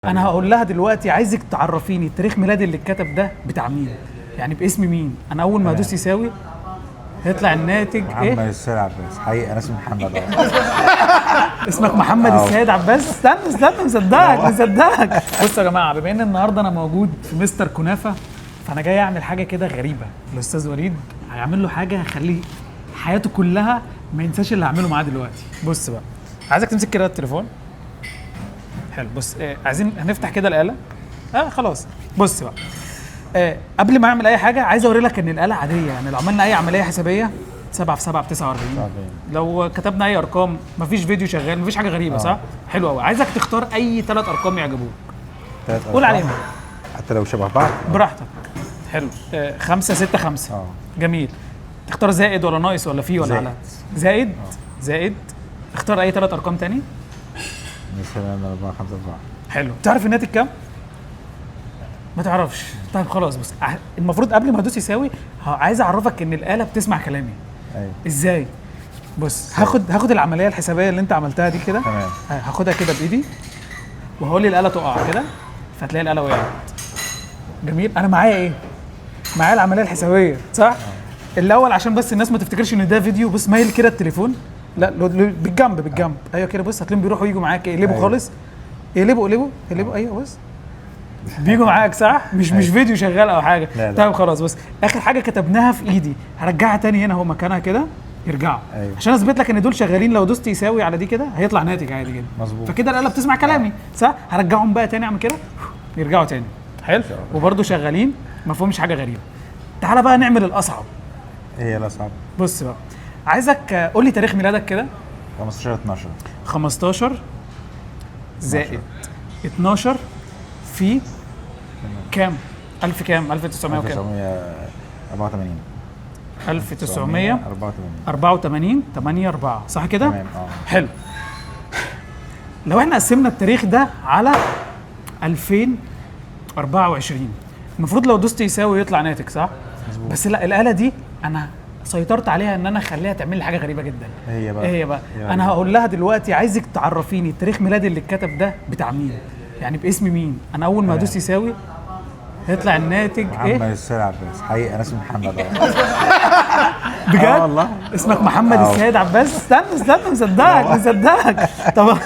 انا هقول لها دلوقتي عايزك تعرفيني تاريخ ميلاد اللي اتكتب ده بتاع مين، يعني باسم مين. انا اول ما ادوس يساوي هيطلع الناتج محمد ايه؟ السيد عباس. حقيقي انا اسمي محمد. اسمك محمد السيد عباس؟ استنى استنى، مصدقك مصدقك. بصوا يا جماعة، بما ان النهارده انا موجود في مستر كنافه، فانا جاي اعمل حاجة كده غريبة. الاستاذ وليد هيعمل له حاجة هخليه حياته كلها ما ينساش اللي هعمله معاه دلوقتي. بص بقى، عايزك تمسك كده التليفون. حلو، بص عايزين هنفتح كده الآلة. خلاص. بص بقى، قبل ما اعمل اي حاجة عايز اوري لك ان الآلة عادية، يعني لو عملنا اي عملية حسابيه 7 في 7 ب 49، لو كتبنا اي ارقام، مفيش فيديو شغال، مفيش حاجة غريبة. صح؟ حلو قوي. عايزك تختار اي ثلاث ارقام يعجبوك، تلات قول أرقام. عليهم. حتى لو شبه بعض. براحتك. حلو، 5 6 5. جميل. تختار زائد ولا ناقص ولا فيه ولا زائد. على؟ زائد. زائد. اختار اي ثلاث ارقام تاني. مثلا 4 5 4. حلو. تعرف الناتج كام؟ ما تعرفش؟ طيب خلاص. بص، المفروض قبل ما ادوس يساوي عايز اعرفك ان الاله بتسمع كلامي. ايوه. ازاي؟ بص، هاخد العملية الحسابيه اللي انت عملتها دي كده. تمام. هاخدها كده بايدي وهقول الاله تقع كده، فتلاقي الاله وقعت. جميل. انا معايا ايه؟ معايا العملية الحسابيه، صح؟ الاول عشان بس الناس ما تفتكرش ان ده فيديو، بص مايل كده التليفون، لا بالجنب بالجنب، ايوه كده. بص هتلاقيهم بيروحوا يجوا معاك. اقلبوا. أيوة. خالص، اقلبوا اقلبوا اقلبوا، ايوه بص بيجوا معاك، صح؟ مش أيوة. فيديو شغال او حاجة. لا، لا. طيب خلاص. بص، اخر حاجة كتبناها في ايدي هرجعها تاني هنا، هو مكانها كده، يرجعوا. أيوة. عشان اثبت لك ان دول شغالين، لو دوست يساوي على دي كده هيطلع ناتج عادي جدا. مظبوط. فكده الاله بتسمع كلامي، صح؟ هرجعهم بقى تاني، اعمل كده يرجعوا تاني. حلو، وبرده شغالين، ما فيهمش حاجة غريبة. تعالى بقى نعمل الاصعب. ايه لا صعب. بص بقى، عايزك قول لي تاريخ ميلادك كده. 15 12. 15 زائد 12 في كام؟ 1000 كام؟ 1900 وكام؟ 1984. 1984 84. 8 4، صح كده؟ تمام. حلو. لو احنا قسمنا التاريخ ده على 2024، المفروض لو دوست يساوي يطلع ناتج، صح؟ مظبوط. بس لا، الآلة دي انا سيطرت عليها ان انا اخليها تعمل لي حاجة غريبة جدا. ايه هي بقى؟ ايه هي بقى؟ إيه بقى؟ انا هقول لها دلوقتي عايزك تعرفيني تاريخ ميلاد اللي اتكتب ده بتاع مين، يعني باسم مين. انا اول ما ادوس يساوي هيطلع الناتج محمد ايه؟ السيد عباس. حقيقي انا اسمي محمد. بجد؟ والله. اسمك محمد السيد عباس؟ استنى استنى، مصدقك مصدقك. طب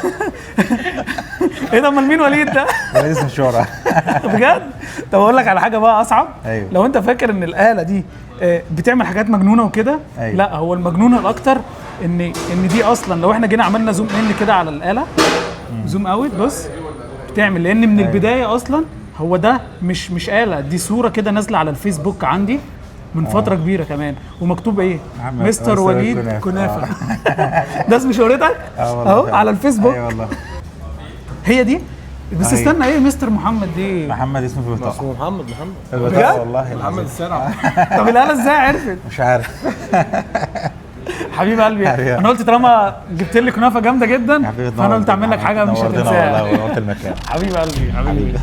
ايه ده، امال مين وليد ده؟ ده اسم شهرة. بجد؟ طب اقول لك على حاجة بقى اصعب. أيوه. لو انت فاكر ان الاله دي بتعمل حاجات مجنونة وكده، أيوه. لا، هو المجنون الاكتر ان دي اصلا لو احنا جينا عملنا zoom in كده على الاله، zoom out، بص بتعمل، لان من البداية اصلا هو ده مش آلة، دي صوره كده نازله على الفيسبوك عندي من فترة كبيرة كمان، ومكتوب ايه؟ محمد مستر وليد كنافة. كنافه. ده اسم شهرتك؟ اه والله اهو فعلا. على الفيسبوك. ايوه والله. هي دي بس. أيوه. استنى، ايه مستر محمد دي؟ محمد اسمه في البطاقة. اسمه محمد محمد. البطاقة بجد؟ والله محمد العظيم. السيد عباس. طب الآلة ازاي عرفت؟ مش عارف. حبيب قلبي. حبيبي. انا قلت طالما جبت لي كنافه جامدة جدا، حبيبي فانا قلت اعمل لك حاجة مش نورتنا هتنساها. والله ونورت المكان. حبيب قلبي، حبيبي.